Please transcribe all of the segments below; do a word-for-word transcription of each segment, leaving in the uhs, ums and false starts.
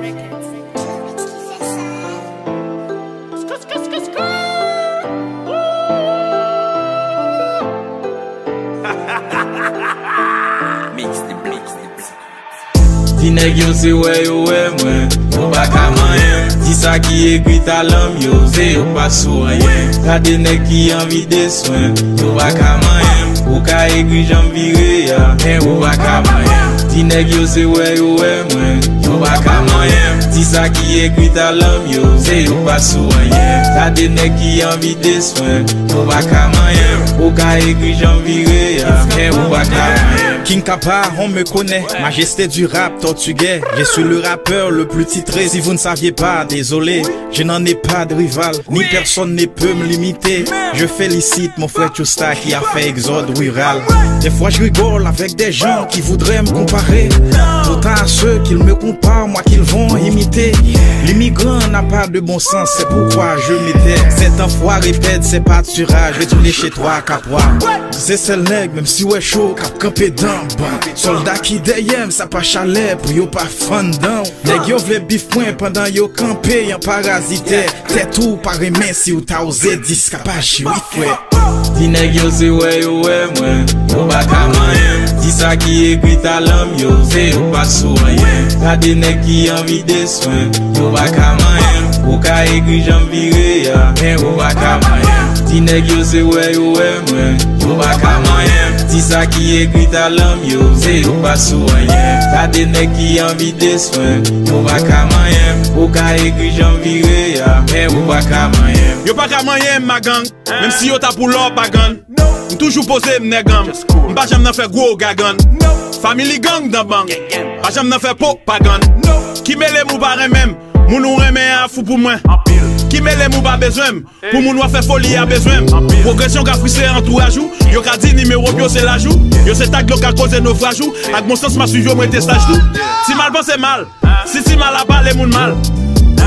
Di nèg yo se wè yo wè mwen, yo pa ka manyen m. Di sa ki egri talan m yo, se yo pa sou anyen. Gade nèg ki anvi deswen, yo pa ka manyen m. Ou ka egri jan m vire a, men ou pa ka manyen m. Di nèg yo se wè yo wè mwen, yo pa ka manyen m. Di sa ki egri talan m yo, se yo pa sou anyen. Gade nèg ki anvi deswen, yo pa ka manyen m. Ou ka egri jan m vire a, men ou pa ka manyen m. King Kapa, on me connaît, majesté du rap portugais. Je suis le rappeur le plus titré. Si vous ne saviez pas, désolé, je n'en ai pas de rival, ni personne ne peut me limiter. Je félicite mon frère Tchousta qui a fait Exode Rural. Des fois je rigole avec des gens qui voudraient me comparer. Pourtant à ceux qui me comparent, moi qu'ils vont imiter. L'immigrant n'a pas de bon sens, c'est pourquoi je m'étais. Cet enfoiré pèd, c'est pâturage, retournez chez toi, Capois. Se sèl nèg, menm si w wè cho, k ap kanpe dan ban. Sòlda ki dèyè m, sa pa chalè pou yo pa fann dan w. Nèg yo vle bif mwen pandan yo kanpe an parazitè. Tèt ou pa renmen si w ta oze di s ka pa cheri frè. Di nèg yo se wè yo wè mwen, yo pa ka manyen m. Di sa ki egri talan m yo, se yo pa sou anyen. Gade nèg ki anvi deswen, yo pa ka manyen m. Ou ka egri jan m vire a, men ou pa ka manyen m. Di nèg yo se wè yo wè mwen, yo pa ka manyen m. Di sa ki egri talan m yo, se yo pa sou anyen. Gade nèg ki anvi deswen, yo pa ka manyen m. Ou ka egri jan m vire a, men ou pa ka manyen m. Yo pa ka manyen m, magang. Menm si yo ta pou lò, pa gann. M toujou poze m nèg an m. M pa janm nan fè gwo gagann. Family gang dan bang. Pa janm nan fè pwopagann. Ki mele m ou pa renmen m. Moun ou renmen an fou pou mwen. Ki mele m ou pa bezwen m. Pou moun w ap fè foli a bezwen m. Pwogresyon ka fristre antouraj ou. Yo ka di nimewo m yo se laj ou. Yo se tag yo ka koze nofraj ou. Ak bon sans m ap swiv yo mwen te saj tou. Ti mal panse mal. Si ti mal ap pale moun mal.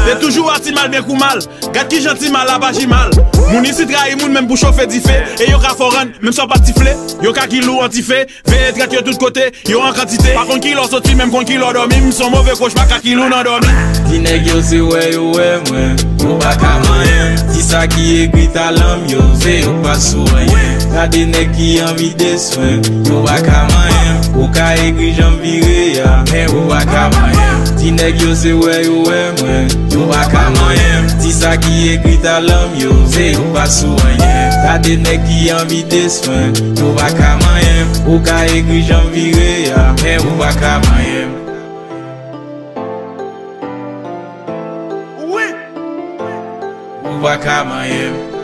Te toujou a ti mal byen kou mal. Gad kijan ti mal ap aji mal. Moun isit rayi moun menm pou chofe dife. E yo ka fò rann, menm san w pa t sifle. Yo ka kil ou an dife. Veye trèt yo tout kote, yo an kantite. Pa konn kilè w soti, menm konn kilè w dòmi. M se yon move kochma, ka kil ou nan dòmi. Di nèg yo se wè yo wè mwen, yo pa ka manyen m. Di sa ki egri talan m yo, se yo pa sou anyen. Gade nèg ki anvi deswen, yo pa ka manyen m. Ou ka egri jan m vire a, men ou pa ka manyen m. Di nèg yo se wè yo wè mwen, yo pa ka manyen m. Di sa ki egri talan m yo, se yo pa sou anyen. Gade nèg ki anvi deswen, yo pa ka manyen m. Ou ka egri jan m vire a, men ou pa ka manyen m. Ou pa ka manyen m.